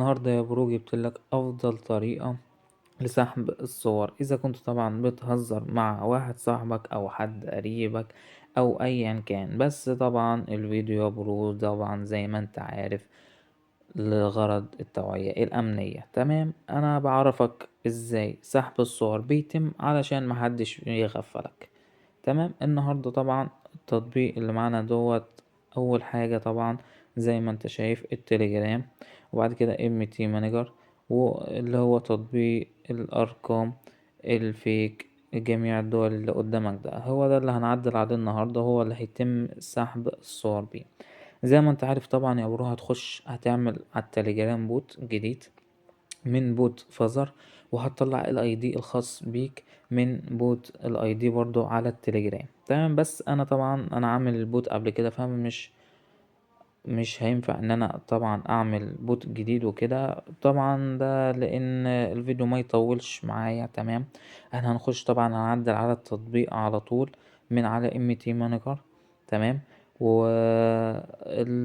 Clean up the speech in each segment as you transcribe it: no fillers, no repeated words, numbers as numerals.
النهاردة يا bro جبتلك افضل طريقة لسحب الصور. اذا كنت طبعا بتهزر مع واحد صاحبك او حد قريبك او ايا كان، بس طبعا الفيديو يا bro طبعا زي ما انت عارف لغرض التوعية الامنية. تمام، انا بعرفك ازاي سحب الصور بيتم علشان محدش يغفلك. تمام، النهاردة طبعا التطبيق اللي معانا دوت اول حاجة طبعا زي ما انت شايف التليجرام، وبعد كده MT Manager واللي هو تطبيق الارقام ال fake جميع الدول اللي قدامك ده، هو ده اللي هنعدل عليه النهاردة، هو اللي هيتم سحب الصور بيه. زي ما انت عارف طبعا يا bro، هتخش هتعمل على التليجرام bot جديد من BotFather، وهتطلع ال ID الخاص بيك من bot ال ID برضو على التليجرام. تمام، بس انا طبعا عامل ال bot قبل كده، فمش مش هينفع ان انا طبعا اعمل bot جديد وكده، طبعا ده لان الفيديو ما يطولش معايا. تمام، احنا هنخش طبعا هنعدل على التطبيق على طول من على MT Manager. تمام، والصور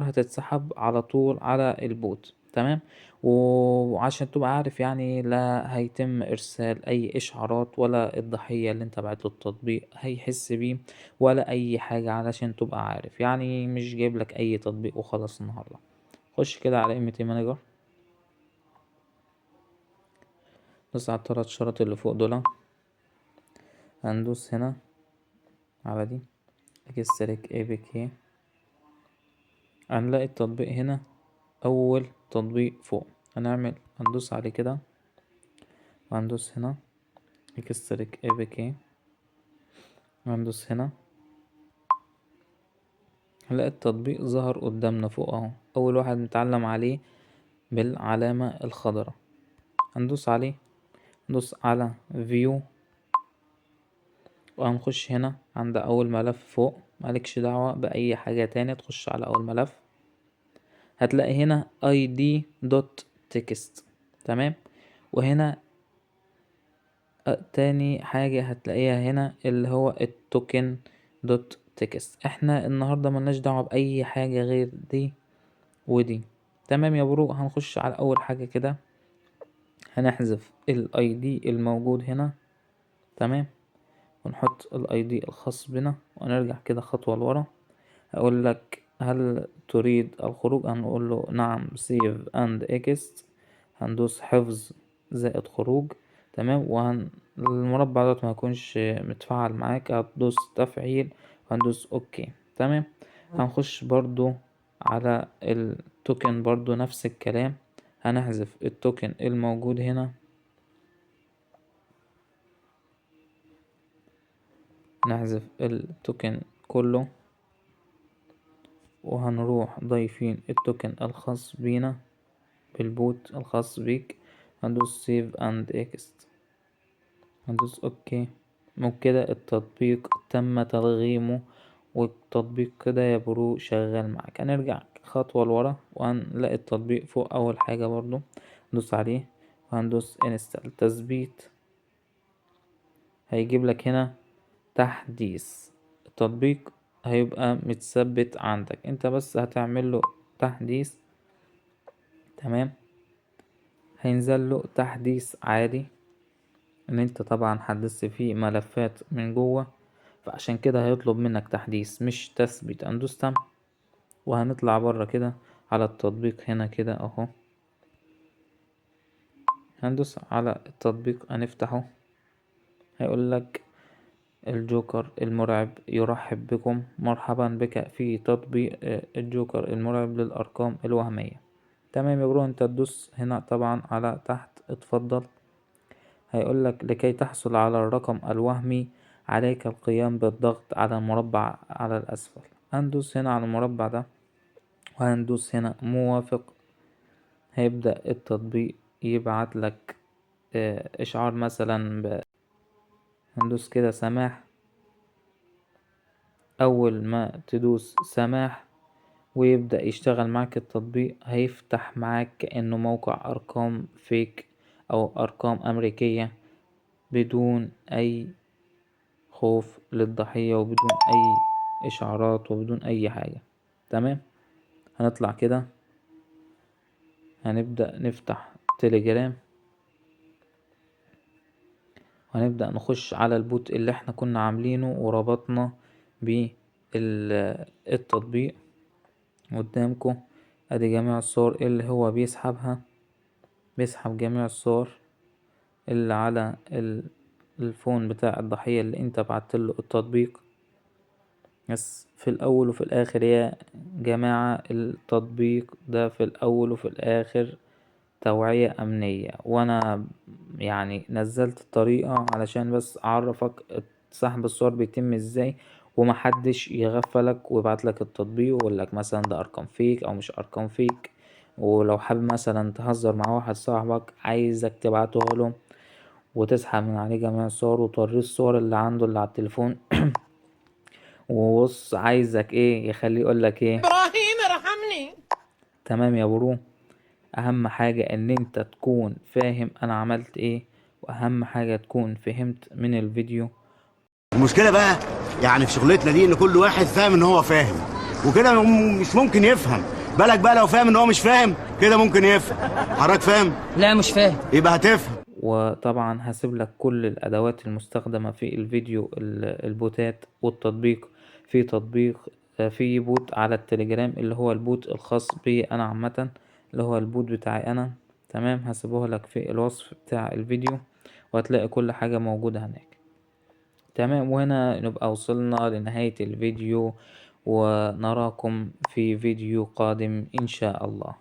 هتتسحب على طول على ال bot. تمام، وعشان تبقى عارف لا هيتم ارسال اي اشعارات ولا الضحية اللي انت بعت له التطبيق هيحس بيه ولا اي حاجة، علشان تبقى عارف مش جايب لك اي تطبيق وخلاص. النهاردة خش كده على MT Manager، دوس على التلات شرط اللي فوق دول، هندوس هنا على دي extract APK، هنلاقي التطبيق هنا اول تطبيق فوق، هندوس عليه كده وهندوس هنا extract APK، وهندوس هنا هنلاقي التطبيق ظهر قدامنا فوق اهو، اول واحد متعلم عليه بالعلامة الخضراء، هندوس عليه، ندوس على view، وهنخش هنا عند اول ملف فوق، مالكش دعوة بأي حاجة تانية، تخش على اول ملف هتلاقي هنا id dot text. تمام، وهنا تاني حاجة هتلاقيها هنا اللي هو ال token dot text. احنا النهاردة ملناش دعوة بأي حاجة غير دي ودي. تمام يا bro، هنخش على أول حاجة كده، هنحذف ال ID الموجود هنا. تمام، ونحط ال ID الخاص بنا، ونرجع كده خطوة لورا. هقول لك هل تريد الخروج، هنقول له نعم save and exit، هندوس حفظ زائد خروج. تمام، المربع دوت ما يكونش متفعل معاك، هتدوس تفعيل وهندوس okay. تمام، هنخش برضو على ال token برضو نفس الكلام، هنحذف ال token الموجود هنا، نحذف ال token كله، وهنروح ضايفين ال token الخاص بينا بال bot الخاص بيك، هندوس save and exit، هندوس okay. وبكده التطبيق تم تلغيمه، والتطبيق كده يا bro شغال معاك. هنرجع خطوة لورا وهنلاقي التطبيق فوق اول حاجة برضو، ندوس عليه وهندوس install تثبيت، هيجيب لك هنا تحديث التطبيق، هيبقى متثبت عندك، انت بس هتعمل له تحديث. تمام، هينزل له تحديث عادي ان انت طبعا حدثت فيه ملفات من جوه، فعشان كده هيطلب منك تحديث مش تثبيت. هندوس تم وهنطلع بره كده على التطبيق هنا كده اهو، هندوس على التطبيق هنفتحه، هيقول لك الجوكر المرعب يرحب بكم، مرحبا بك في تطبيق الجوكر المرعب للأرقام الوهمية. تمام يا bro، انت تدوس هنا طبعا على تحت اتفضل، هيقول لك لكي تحصل على الرقم الوهمي عليك القيام بالضغط على المربع على الأسفل. هندوس هنا على المربع ده وهندوس هنا موافق، هيبدأ التطبيق يبعت لك إشعار مثلا هندوس كده سماح، أول ما تدوس سماح ويبدأ يشتغل معاك التطبيق، هيفتح معاك كأنه موقع أرقام فيك أو أرقام أمريكية بدون أي خوف للضحية وبدون أي إشعارات وبدون أي حاجة. تمام، هنطلع كده هنبدأ نفتح تليجرام، وهنبدأ نخش على ال bot اللي احنا كنا عاملينه وربطنا بيه التطبيق قدامكم. ادي جميع الصور اللي هو بيسحبها، بيسحب جميع الصور اللي على ال phone بتاع الضحية اللي انت بعتله التطبيق. بس في الاول وفي الاخر يا جماعة التطبيق ده في الاول وفي الاخر توعية امنية، وانا نزلت الطريقة علشان بس اعرفك سحب الصور بيتم ازاي، ومحدش يغفلك ويبعتلك التطبيق ويقول لك مثلا ده ارقام فيك او مش ارقام فيك. ولو حابب مثلا تهزر مع واحد صاحبك عايزك تبعته له وتسحب من عليه جميع الصور وتوريه الصور اللي عنده اللي على التليفون، وبص عايزك ايه يخليه يقول لك ايه، ابراهيم ارحمني. تمام يا برو. اهم حاجة ان انت تكون فاهم انا عملت ايه، واهم حاجة تكون فهمت من الفيديو. المشكلة بقى في شغلتنا دي ان كل واحد فاهم ان هو فاهم وكده، مش ممكن يفهم. بالك بقى لو فاهم ان هو مش فاهم كده ممكن يفهم. حضرتك فاهم؟ لا مش فاهم. يبقى هتفهم. وطبعا هسيب لك كل الادوات المستخدمة في الفيديو، البوتات والتطبيق. في تطبيق، في bot على التليجرام اللي هو ال bot الخاص بي انا عامة، اللي هو ال bot بتاعي انا، تمام. هسيبه لك في الوصف بتاع الفيديو وهتلاقي كل حاجة موجودة هناك، تمام. وهنا نبقى وصلنا لنهاية الفيديو، ونراكم في فيديو قادم إن شاء الله.